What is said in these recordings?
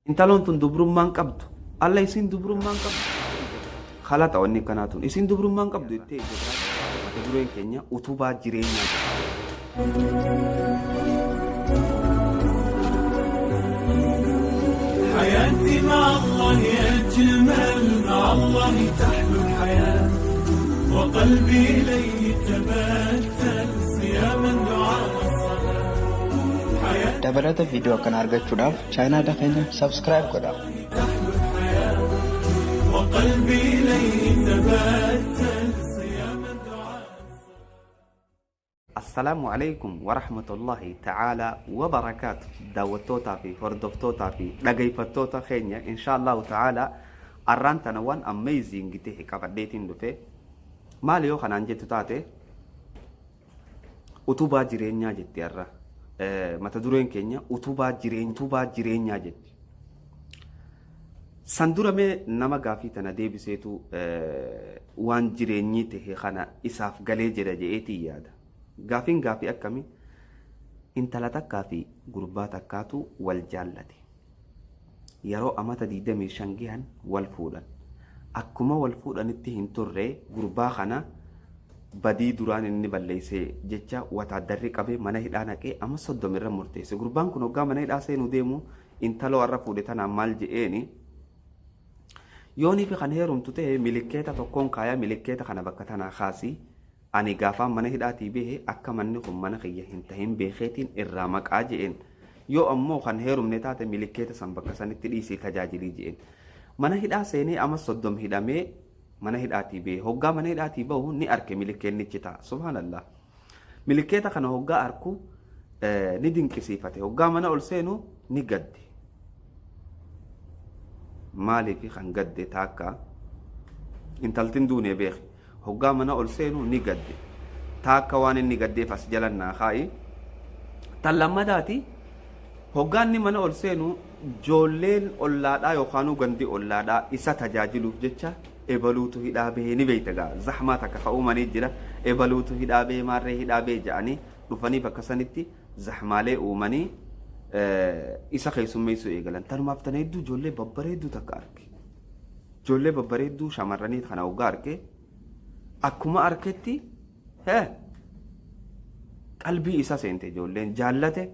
Intaloon tun dubrummaan qabdu. Alla isiin dubrummaan qabdu. Khalaxa wanni akkanaa tun. Isiin dubrummaan qabdu jettee mata dureen keenya utubaa jireenyaa jedha. حياتي مع الله أجمل، مع الله تحلو الحياة، وقلبي إليه تبتل، صياما دعاء الصلاة. حياتي Dabalata viidiyoo akkanaa argachuudhaaf chaanaala keenya subscribe godhaa. تحلو الحياة، وقلبي إليه تبتل، صياما دعاء. Assalaamu alaikum warahmatullahi ta'ala wabarakaatu. Daawwattootaa fi hordoftootaa fi dhaggeeffattoota keenya, insha Allahu ta'ala arraan tana waan amazing ta'e qabadheetiin dhufe. Maali yoo kanaan jettu taate, utubaa jireenyaa jetti har'a. Mata dureen keenya utubaa jireenya, utubaa jireenyaa jetti. San dura mee nama gaafii tana deebiseetu waan jireenyii ta'e kana isaaf galee jira je'eetii yaada. Gaafiin gaafii akkamii? Intala takkaa fi gurbaa takkaatu wal jaallate. Yeroo amata 25 gahan wal fuudhan. Akkuma wal fuudhanitti hin turre, gurbaa kana badii duraan inni balleessee jecha wataaddarri qabee mana hidhaa naqee amma 30 irra murteesse. Gurbaan kun hoggaa mana hidhaa seenuu deemu intaloo har'a fuudhe tanaan maal je'eeni? Yoonii fi kan heerumtu ta'e milikkeeta tokkoon kaayaa, milikkeeta kana bakka tanaa kaasii, ani gaafaan mana hidhaatii bahe akka manni kun mana kiyya hin tahin beekeetiin irraa maqaa je'een. Yoo ammoo kan heerumne taate milikkeeta san bakka sanitti dhiisii tajaajilii je'een. Mana hidhaa seenee ama 30 hidhamee mana hidhaatii bahe. Hoggaa mana hidhaatii bahu ni arke milikkeennichi ta'a. Subhaanallah. Milikkeeta kana hoggaa arku ni dinqisiifate. Hoggaa mana ol seenu ni gadde. Maaliif kan gadde? Taakka intaltin duunee beeki. Hoggaa mana ol seenu ni gadde. Taakka waan inni gaddeef as jalannaa kaa'i. Tan lammadaati, hoggaa inni mana ol seenu joolleen ollaadhaa yookaanuu gandi ollaadhaa isa tajaajiluuf jecha ebaluutu hidhaa bahee, ni beeyta gaa, zahmaa takka ka uumanii jira, ebaluutu hidhaa bahee, maarree hidhaa bahee jedhanii dhufanii bakka sanitti zahmaalee uumanii isa keessummeessuu eegalan. Tanumaaf tana hedduu ijoollee babbareedduu takka arge. Ijoollee babbareedduu shamarranii kana hoggaa arge, akkuma arketti hee qalbii isa seente, ijoolleen jaallate,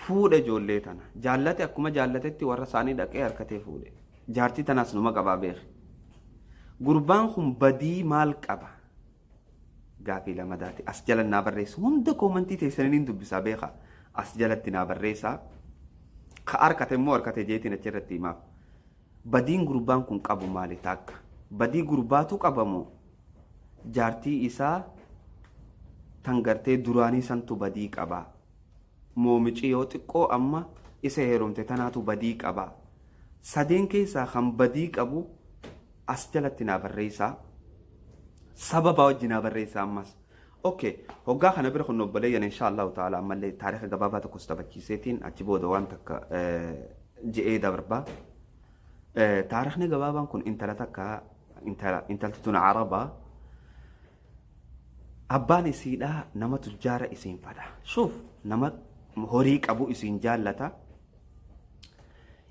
fuudhe. Ijoollee tana jaallate, akkuma jaallatetti warra isaanii dhaqee harkatee fuudhe. Jaartii tanaas numa qabaa beeke. Gurbaan kun badii maal qaba? Gaafii lamadaati. As jala naa barreessu. Hunda koomantii teessanii dubbisaa beeka. As jalatti naa barreessaa. Ka harkate immoo harkate jeetiin achirratti himaaf. Badiin gurbaan kun qabu maali taakka? Badii gurbaatu qabamoo jaartii isaa tan gartee duraanii santu badii qabaa? Moomici yoo xiqqoo amma isa heerumte tanaatu badii qabaa? Sadeen keessaa kan badii qabu as jalatti naa barreessaa. Sababa wajji naa barreessaa ammas. Okay, hoggaa kana bira kun obboleeyyan, insha Allahu ta'ala ammallee taarika gabaabaa tokkos taphachiiseetiin achi booda waan takka je'ee dabarba. Taarikni gabaabaan kun intala takka, intala intalti tun Arabaa. Abbaan isiidhaa nama tujjaara isiin fadha. Shuuf, nama horii qabu isiin jaallata.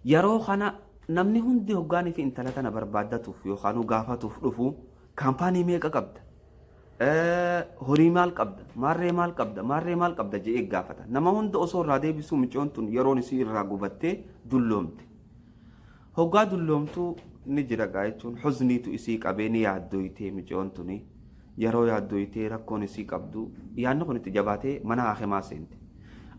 Yeroo kana namni hundi hoggaanii fi intala tana barbaaddatuuf yookaan gaafatuuf dhufu, kaampaanii meeqa qabda? Horii maal qabda? Maarree maal qabda? Maarree maal qabda jedhee gaafata. Nama hunda osoo irraa deebisuu micoon tun yeroon isii irraa gubattee dulloomte. Hoggaa dulloomtuu ni jira gaa jechuun huzniitu isii qabee ni yaaddoytee micoon tuni. Yeroo yaaddoytee rakkoon isii qabdu yaadni kun itti jabaatee mana haakimaa seente.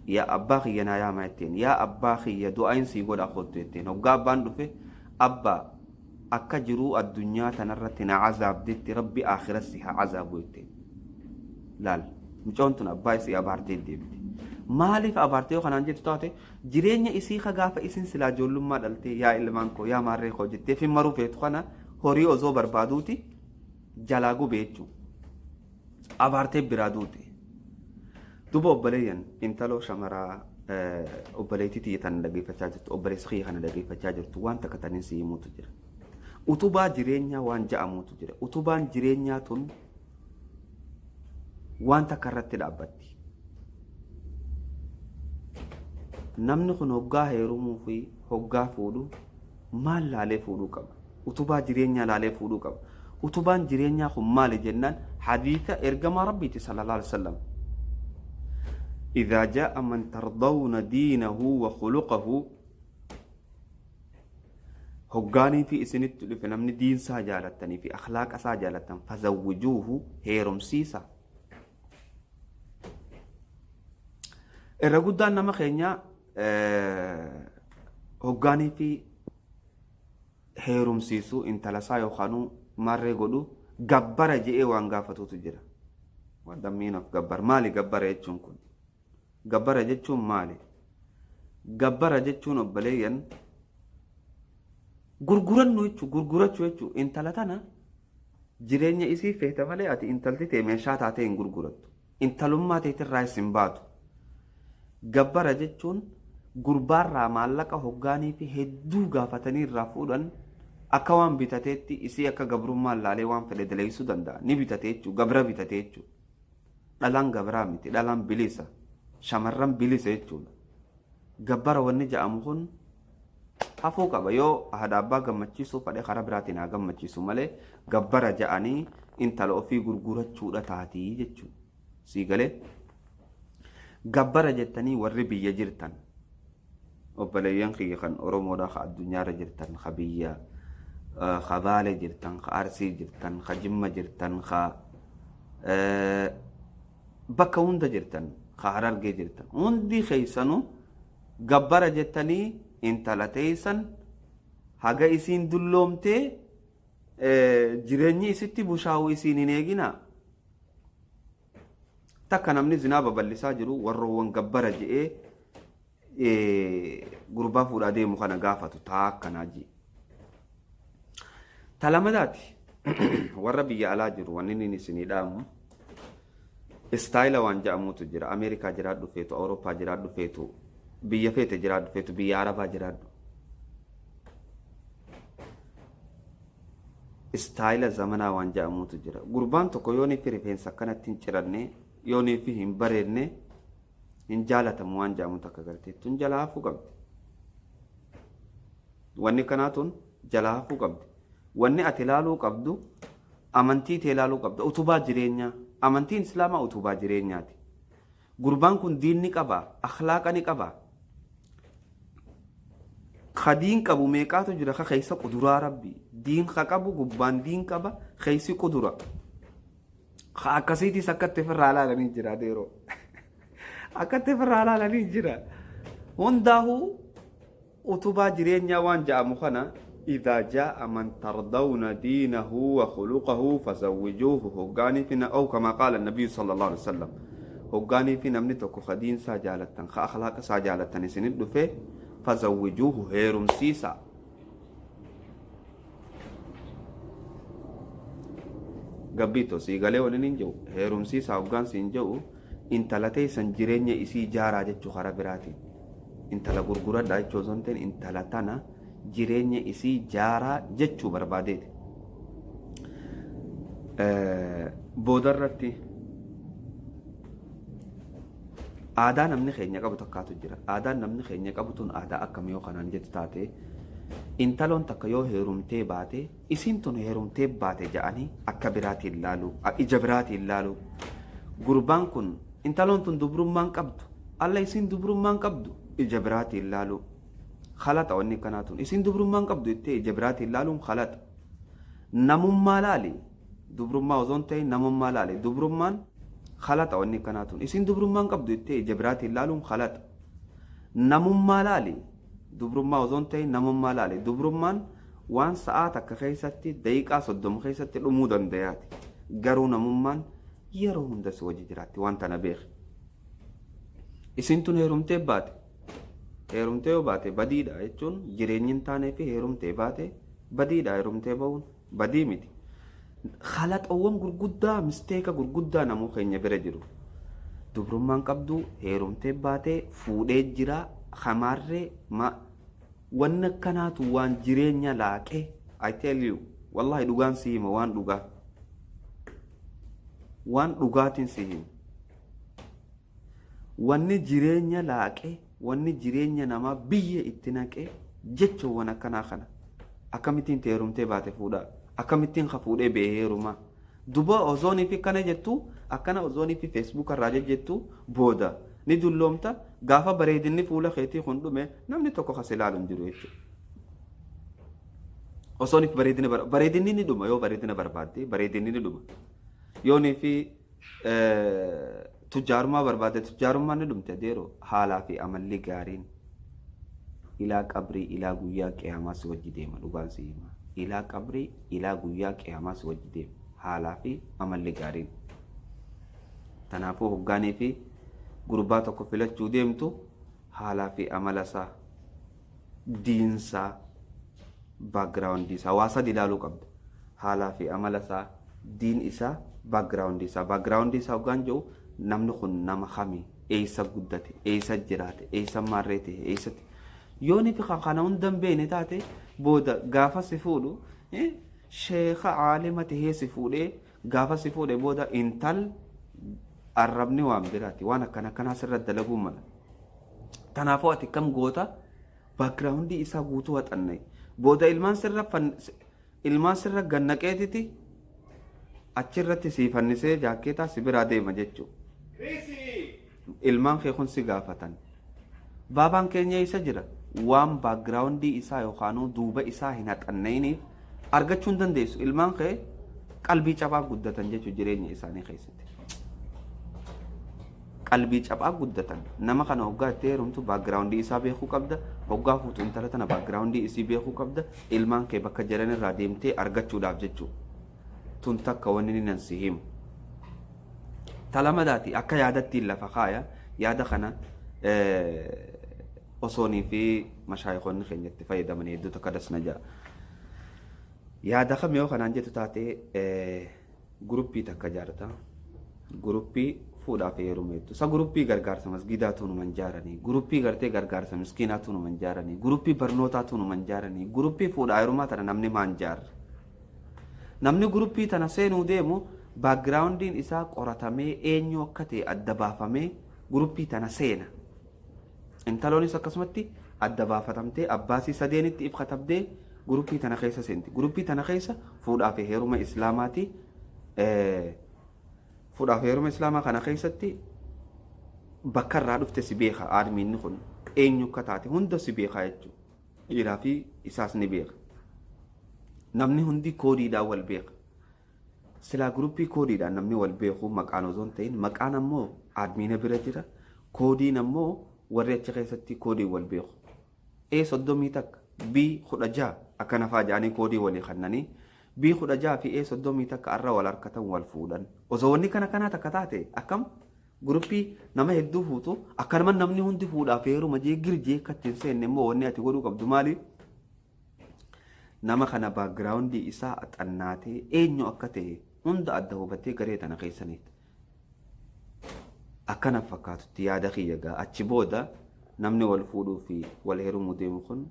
Yaa abbaa kiyya naa yaamaa jetteen. Yaa abbaa kiyya, du'aayin sii godha, kottu jetteen. Hoggaa abbaan dhufe, abbaa akka jiruu addunyaa tanarratti na azaabdetti rabbi akhiras si haa azaabu jetteen. Laal, mucoon tun abbaa isii abaartee deemte. Maaliif abaartee yoo kanaan jettu taate, jireenya isii ka gaafa isin silaa ijoollummaa dhaltee yaa ilmaan koo, yaa maarree koo jettee fi maruu feetu kana horii osoo barbaaduuti jalaa gube jechuudha. Abaartee biraa duute. Duba obboleeyyan, intaloo shamaraa obboleettii tiyya tana dhaggeeffachaa jirtu, obboleessa kiyya kana dhaggeeffachaa jirtu, waan takka taniin si himuutu jira. Utubaa jireenyaa waan ja'amuutu jira. Utubaan jireenyaa tun waan takka irratti dhaabbatti. Namni kun hoggaa heerumuu fi hoggaa fuudhu maal laalee fuudhuu qaba? Utubaa jireenyaa laalee fuudhuu qaba. Utubaan jireenyaa kun maali jennaan, hadiisa ergamaa Rabbiiti sallallahu alaihi wasallam. إذا جاء من ترضون دينه وخلقه، hoggaanii fi isinitti dhufe namni diinsaa jaalattanii fi akhlaaqa isaa jaalattan, فزوجوه, heerumsiisa. Irra guddaan nama keenya hoggaanii fi heerumsiisu intala isaa yookaan marree godhu gabbara je'ee waan gaafatutu jira. What the mean of gabbar? Maali gabbara jechuun kun? Gabbara jechuun maali? Gabbara jechuun, obboleeyyan, gurgurannu jechuun, gurgurachuu jechuun. Intala tana jireenya isii feeta malee ati intalti ta'e meeshaa taatee hin gurgurattu. Intalummaa teetirraa isin baatu. Gabbara jechuun gurbaarraa maallaqa hoggaanii fi hedduu gaafatanii irraa fuudhan, akka waan bitateetti isii akka gabrummaan laalee waan fedhe daleessuu danda'a. Ni bitate jechuudha. Gabra bitate jechuudha. Dhalaan gabraa miti. Dhalaan bilisa. Shamarran bilisa jechuudha. Gabbara wanni jedhamu kun hafuu qaba. Yoo haadha abbaa gammachiisuu fedhe karaa biraatiin haa gammachiisu malee, gabbara jedhanii intala ofii gurgurachuudha taatii jechuudha. Sii galee? Gabbara jettanii warri biyya jirtan, obboleeyyan kiyya kan Oromoodhaa ka addunyaarra jirtan, ka biyya ka Baale jirtan, ka Arsii jirtan, ka Jimma jirtan, ka bakka hunda jirtan, ka Harargee jirtan, hundi keessanuu gabbara jettanii intala teessan haga isiin dulloomtee jireenyi isitti bushaa'u isiin hin eeginaa. Takka namni zinaa babal'isaa jiru warroowwan gabbara je'ee gurbaa fuudhaa deemu kana gaafatu taa akkanaa jee. Ta lamadaati, warra biyya alaa jiru wanni inni isinii dhaamu, style waan jedhamutu jira. Ameerikaa jiraadhu feetu, Awurooppaa jiraadhu feetu, biyya feete jiraadhu feetu, biyya Arabaa jiraadhu. Style zamanaa waan jedhamutu jira. Gurbaan tokko yoo fi rifeensa akkanatti hin ciranne, yoo fi hin bareedne, hin jaalatamu waan jedhamu takka gartee tun jalaa hafuu qabdi. Wanni kanaa tun jalaa hafuu qabdi. Wanni ati ilaaluu qabdu, amantii tee ilaaluu qabda. Utubaa jireenyaa. Amantiin Islaamaa utubaa jireenyaati. Gurbaan kun diinni qaba, akhlaaqa ni qaba. Ka diin qabu meeqaatu jira ka keessa quduraa Rabbi. Diin ka qabu gubbaan diin qaba, keessi qudura. Ka akkasiitis akkatti ofirraa ilaalanii jira adeeroo. Akkatti ofirraa ilaalanii jira. Hundaa'uu utubaa jireenyaa waan jedhamu kana, إذا جاء من ترضون دينه وخلقه فزوجوه hoggaanii fi أو كما قال النبي صلى الله عليه وسلم, hoggaanii fi namni tokko ka diin isaa jaalattan, ka akhlaaqa isaa jaalattan isinit dhufe, فزوجوه, heerumsiisa. Gabbiito, sii galee wani hin jedhu? Heerumsiisa hoggaan siin jedhu, intala teessan jireenya isii jaaraa jechuu. Karaa biraatiin intala gurguradhaa jechuu osoo hin ta'in, intala tana jireenya isii jaaraa jechuu barbaadeeti. Boodarratti aadaa namni keenya qabu takkaatu jira. Aadaan namni keenya qabu tun aadaa akkamii yoo kanaan jettu taate, intaloon takka yoo heerumtee baate, isiin tun heerumtee baate jedhanii akka biraatiin laalu, ija biraatiin laalu. Gurbaan kun intaloon tun dubrummaan qabdu, alla isiin dubrummaan qabdu, ija biraatiin laalu. Khalaxa wanni kanaa tun, isiin dubrummaan qabdu jettee ija biraatiin laaluun khalaxa. Namummaa laali. Dubrummaa osoo hin ta'in namummaa laali. Dubrummaan khalaxa wanni kanaa tun, isiin dubrummaan qabdu jettee ija biraatiin laaluun khalaxa. Namummaa laali. Dubrummaa osoo hin ta'in namummaa laali. Dubrummaan waan sa'aa takka keessatti, daqiiqaa 30 keessatti dhumuu dandayaati. Garuu namummaan yeroo hunda si wajji jiraatti, waan tana beeki. Isiin tun heerumtee baate. Heerumtee yoo baate badiidha jechuun jireenyi hin taanee fi heerumtee baate badiidha, heerumtee bahuun badii miti. Khalaxawwan gurguddaa, mistake gurguddaa namuu keenya bira jiru. Dubrummaan qabdu, heerumtee baatee, fuudhee jira, hamaarree ma wanni akkanaatu waan jireenya laaqee. I tell you, wallahi dhugaan si hima, waan dhugaa. Waan dhugaatiin si hima. Wanni jireenya laaqee Wanni jireenya namaa biyya itti naqee jechoowwan akkanaa kana. Akkamittiin itti heerumtee baate fuudhaa? Akkamittiin ka fuudhee ba'ee heerumaa? Duba ozoonii fi kana jettu, akkana ozoonii fi Facebook irraa jejjettu, booda ni dulloomta. Gaafa bareedinni fuula keetii kun dhume, namni tokko kas ilaalu hin jiru jechuudha. Osooniif bareedina bareedinni ni dhuma. Yoo bareedina barbaadde, bareedinni ni dhuma. Yoonii fi tujjaarummaa barbaadde, tujjaarummaan ni dhumte. Adeero, haalaa fi amalli gaariin ilaa qabrii, ilaa guyyaa qiyaamaa si wajji deema. Dhugaan si hima, ilaa qabrii, ilaa guyyaa qiyaamaa si wajji deema haalaa fi amalli gaariin. Kanaafuu hoggaanii fi gurbaa tokko filachuu deemtu, haalaa fi amala isaa, diinsaa, background isaa, waa sadi ilaaluu qabda: haalaa fi amala isaa, diin isaa, background isaa. Background isaa hoggaan jedhu, namni kun nama kamii, eessa guddate, eessa jiraate, eessa maarree ta'e, eessatti. Yoo ni fi kana hunda hin beekne taate, booda gaafa si fuudhu sheeka caalima tahee si fuudhee, gaafa si fuudhe booda intal arrabni waan biraati, waan akkana akkanaa sirra dalaguu mala. Kanaafuu ati kam goota? Background isaa guutuu haxannee booda ilmaan sirra gannaqeetiti achirratti sii fannisee jaakkeetaa si biraa deema jechuudha. Ilmaan kee kun si gaafatan. Baabaan keenya isa jira. Waan background isaa yookaan duuba isaa hin haxanneeniif argachuu hin dandeessu. Ilmaan kee qalbii cabaa guddatan jechuudha jireenya isaanii keessatti. Qalbii cabaa guddatan. Nama kana hoggaa itti heerumtu background isaa beekuu qabda. Hoggaa fuutu intala tana background isii beekuu qabda. Ilmaan kee bakka jiran irraa deemtee argachuudhaaf jechuudha. Tun takka wanni inni nan si himu. Talamadaati akka yaadattiin lafa kaaya. Yaada kana osoonii fi mashaayikoonni keenya itti fayyadaman hedduu takka dasna jira. Yaada kam yoo kanaan jettu taate, guruppii takka jaarta. Guruppii fuudhaaf heerumeettu. Isa guruppii gargaarsa masgiidaa tunuman jaaranii. Guruppii gartee gargaarsa miskiinaa tunuman jaaranii. Guruppii barnootaa tunuman jaaranii. Guruppii fuudhaa heerumaa tana namni maan jaarra? Namni guruppii tana seenuu deemu backgroundiin isaa qoratamee, eenyu akka ta'e adda baafamee guruppii tana seena. Intaloonis akkasumatti adda baafatamtee, abbaasii sadeenitti if katabdee guruppii tana keessa seenti. Guruppii tana keessa fuudhaa fi heeruma islaamaati. Fuudhaa fi heeruma islaamaa kana keessatti bakka irraa dhufte si beeka. Adminni kun eenyu akka taate hunda si beeka jechuudha. Dhiiraa fi isaas ni beeka. Namni hundi koodiidhaan wal beeka. Silaa guruppii koodiidhaan namni wal beeku, maqaan osoo hin ta'in, maqaan ammoo admina bira jira. Koodiin ammoo warri achi keessatti koodiin wal beeku. A 31, B 16 akkana fa'aa jedhanii koodii walii kennanii, B 16 fi A 31 arra wal harkatan, wal fuudhan. Osoo wanni kana kanaa takka taate akkam? Guruppii nama hedduu fuutu, akkanuma namni hundi fuudhaaf heeruma jee girjee akka ittiin seenne immoo, wanni ati godhuu qabdu maali? Nama kana background isaa xannaatee, eenyu akka ta'e hunda adda hubattee garee tana keessanitti. Akkana fakkaatutti yaada kiyya gaa. Achi booda namni wal fuudhuu fi wal heerumuu deemu kun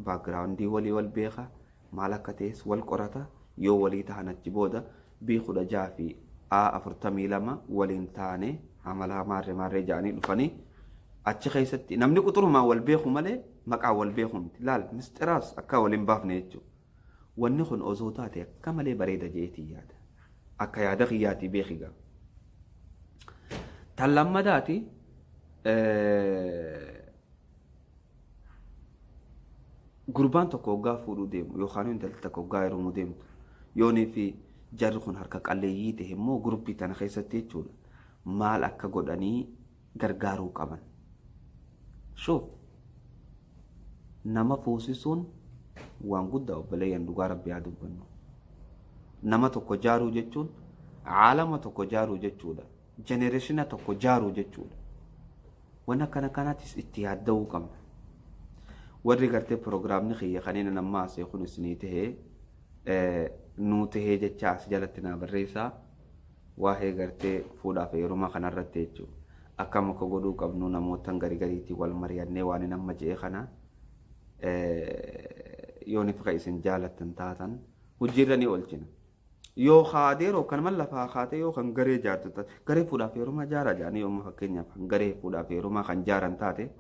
background walii wal beeka, maal akka ta'es wal qorata. Yoo walii tahan, achi booda B 16 fi A 42 waliin taane amalaa maarree maarree jedhanii dhufanii, achi keessatti namni quxurumaan wal beeku malee maqaa wal beeku miti. Laal, mistiraas akka waliin baafne jechuudha. Wanni kun osoo taate akka malee bareeda jeetii yaada. Akka yaada kiyyaatii beeki gaa. Tan lammadaati, gurbaan tokko hoggaa fuudhuu deemu yookaan intalli takka hoggaa heerumuu deemtu, yoonii fi jarri kun harka qalleeyyii ta'e immoo, guruppii tana keessatti jechuudha, maal akka godhanii gargaaruu qaban. Shuuf, nama fuusisuun waan guddaa, obboleeyyan, dhugaa rabbi haa dubbannu. Nama tokko jaaruu jechuun caalama tokko jaaruu jechuudha. Generation tokko jaaruu jechuudha. Waan akkana kanaatis itti yaadda'uu qabna. Warri gartee piroogiraamni kiyya kanneen amma asee kun isinii tahee, nuu tahee jecha as jalatti naa barreessaa, waa'ee gartee fuudhaaf heeruma kanarratti jechuudha. Akkam akka godhuu qabnu namootan garii gariitiin wal mari'annee, waan inni amma je'e kana yoo ni isin jaalattan taatan hojiirra ni oolchina. Yoo kaadeeroo kanuma lafaa kaatee, yoo kan garee jaartu taate, garee fuudhaaf heerumaa jaaraa jedhanii, yooma fakkeenyaaf kan garee fuudhaaf heerumaa kan jaaran taate,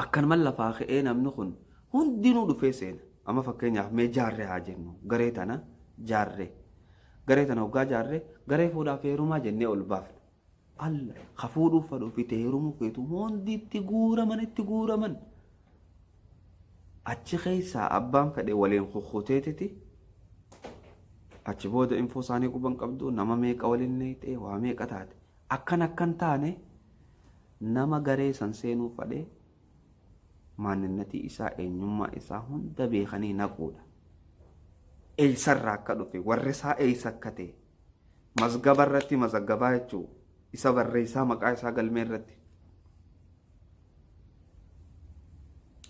Akkanumaan lafaa ka'ee namni kun hundinuu dhufee seena. Amma fakkeenyaaf mee jaarree haa jennu, garee tana jaarree. Garee tana hoggaa jaarree garee fuudhaaf heerumaa jennee ol baafna. Alla ka fuudhuuf fadhuu fi heerumuu feetu hundi itti guuraman itti guuraman. Achi keessaa abbaan fedhe waliin kukkuteetiti achi booda infoo isaanii quban qabdu, nama meeqa waliin neeyxee waa meeqa taate. Akkan akkan taane nama garee san seenuu fedhe maaninnatii isaa, eenyummaa isaa hunda beekanii naquudha. Eessarraa akka dhufe, warri isaa eessa akka ta'e, mazgaba irratti mazaggabaa jechuu isa barreessaa maqaa isaa galmee irratti.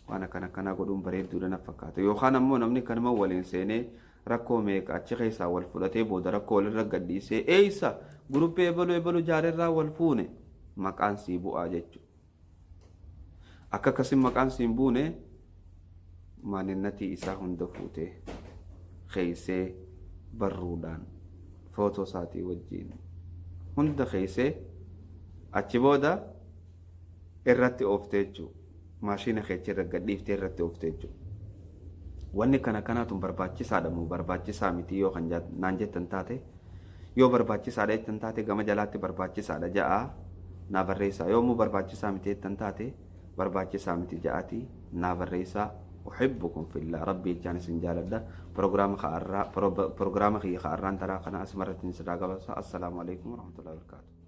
Waan akkana akkanaa godhuun bareedduudha na fakkaata. Yookaan ammoo namni kanuma waliin seenee rakkoo meeqa achi keessaa wal fudhatee booda rakkoo walirra gadhiisee eessa guruppii ebaluu ebaluu jaareerraa wal fuune maqaan sii bu'aa jechuudha. Akka akkasiin maqaan siin buune maaninnatii isaa hunda fuutee keeysee barruudhaan footoo isaatii wajjin hunda keeysee achi booda irratti ooftee jechuudha. Maashina keechi irra gadhiiftee irratti ooftee jechuudha. Wanni kana kanaatu barbaachisaadha moo barbaachisaa miti yoo kan naan jettan taate, yoo barbaachisaadha jettan taate gama jalaatti barbaachisaadha ja'a naa barreessaa. Yoo immoo barbaachisaa miti jettan taate barbaachisaa miti ja'aati naa barreessaa. Uhibbukum fillah, rabbii jechaan isin jaaladha. Proogiraama kiyya ka'arraan taraa kana asumarratti isin gabaasa. Assalaamu alaikum warahmatullahi wabarakatuh.